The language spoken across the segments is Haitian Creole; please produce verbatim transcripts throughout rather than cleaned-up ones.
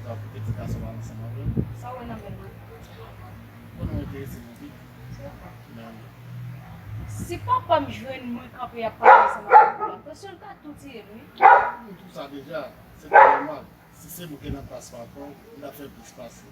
mwen ka pote ti gason pa ansanm avè l. Sa w wè nan men mwen? Bon, nou enterese nou pi. Men, si papa m jwenn mwen kanpe ap pale ansanm avèk ou la, paske l ka tou tiye m, wi. M tou sa deja, se pa nòmal. Si se mwen ki nan plas papa w, m t ap fè plis pase.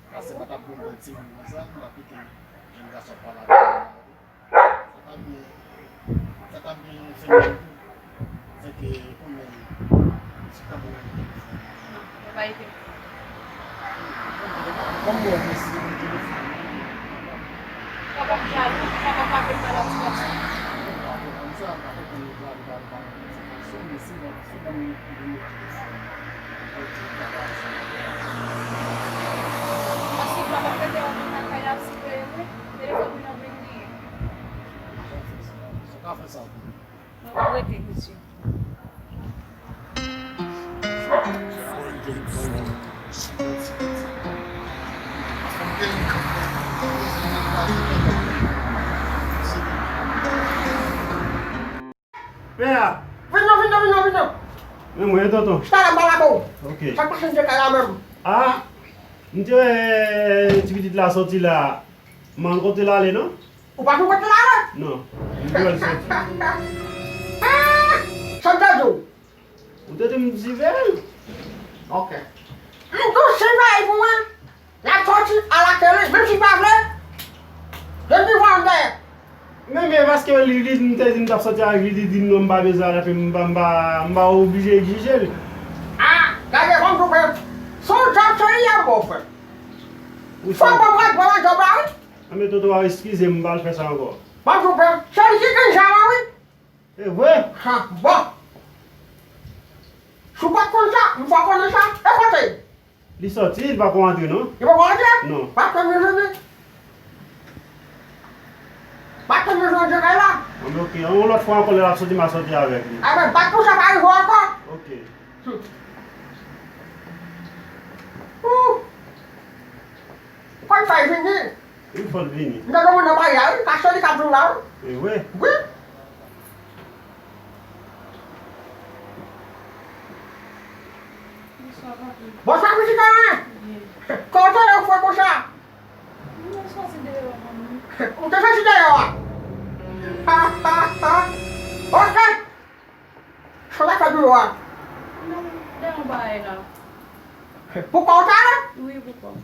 Pase m pa t ap bon bèl timoun konsa, m t ap kite jèn gason ap pale avè l. Sa t ap byen, sa t ap byen fè m tou. Fè ke ou menm, ti kanpe nan telefòn. Non, yo pa ede m. Kòm mwen, mwen si mwen telefòn. Papa m jalou, papa m pa vle m pale ak ti gason. Mwen pa konprann sa, m pa konprann li pral, pral, pral. Paske papa tande yon moun nan kay la ap siveye mwen, telefòn mwen nan men li ye. Sa ka fè sa pou mwen. Mwen pa rete, mesye. Pè a. Vin non, vin non, vin non, vin non. Men mwen, tonton. Chita la, m pale avè w. Ok. Sa k pase nan kay la menm? Ah, m te wè ti pitit la soti la. M pa konn kote l ale, non. Ou pa konn kote l ale? Non. M te wè l soti. Ah! Sa m te di w? Ou te di m di veye l. Ok. M tou siveye pou mwen. L ap soti al ak li, menm si l pa vle. Depi w al dèyè. Men, men paske li, li, m te di m t ap sòti avèk li, li di m non, m pa bezwen al, epi m pa, m pa, m pa oblije egzije l. Ah, gade kòm tou frè. Se yon djòb serye m ba w, frè. Fò w ban m rèd ban nan djòb la, wi. Anben, tonton, eskize m, m pa al fè sa ankò. Ban m tou frè. Se li ki gen zam lan, wi. E vre? Ha, bon. Si w pa t konn sa, m fè w konnen sa. E kote l? Li sòti, li pako antre non. Li pako antre? Non. Pa tann li vini. Pa tann li vini antre kay la. Anben, ok, yon lòt fwa ankò lè l ap sòti, m a sòti avèk li. Anben, bat pou sa pa rive w ankò. Ok. Hmm. Ooh. Kòm sa l vini. Wi, fò l vini. M te gen moun nan marye a, wi, pastè li k ap jwe la, wi. E vre? Wi. Bonswa, papi. Bonswa, pitit mwen. Wi. Kòman w te ye, frè, konsa? M te sòti deyò, manmi. Ou te sòti deyò a? Ha, ha, ha. Ok. Sa w t ap fè biro a? Non, de yon bagay la. Pou kò w ta ye? Wi, pou kò m.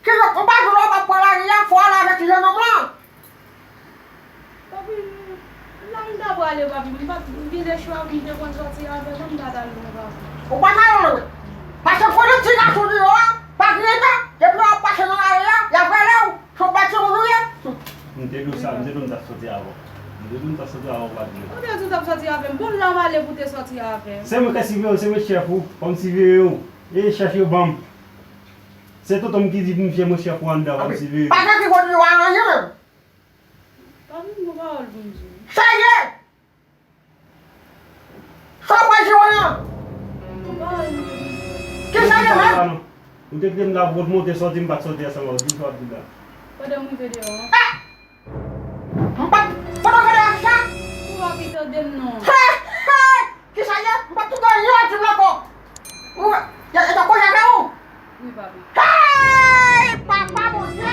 Ki lòt, ou pa di w pa pran lari a, fò w ale avèk ti jennonm lan? Papi, la m ta prale, papi, m pa t gen lechwa, m te konn sòti avè l, m pa t al lwen, papi. Ou pa t al lwen? Paske konnen ti gason deyò a, pa gen tan, depi w ap pase nan lari a, y ap rele w. Se yon bèl timoun ou ye? M te di w sa, m te di w m t ap sòti avè w. M te di w m t ap sòti avè w, pa di w. Ou te di w t ap sòti avè m. Bon, la m ale pou w te sòti avè m. Se mwen k ap siveye w, se mwen chèf ou. Fò m siveye w. E chèf yo ban m. Se tonton m ki di m se mwen chèf ou anndan, fò m siveye w. Pa gen ki konn yo a anyen menm. Pa vin gon pawòl pou m di w. Sa ye! Sa w pral di mwen an? Kisa gen menm? Ou te kite m la pou w monte sòti, m pa t sòti ansanm avè w. Di sa w ap di la. Pandan m rive deyò an. Ah! M pa t, pandan w rive deyò a kisa? Ou pa ki tande m non. He, he! Kisa ye? M pa t tande anyen w ap di m la ankò. Ou, e, e tankou w avè w? Wi, papi. Hey! Papa Bondye!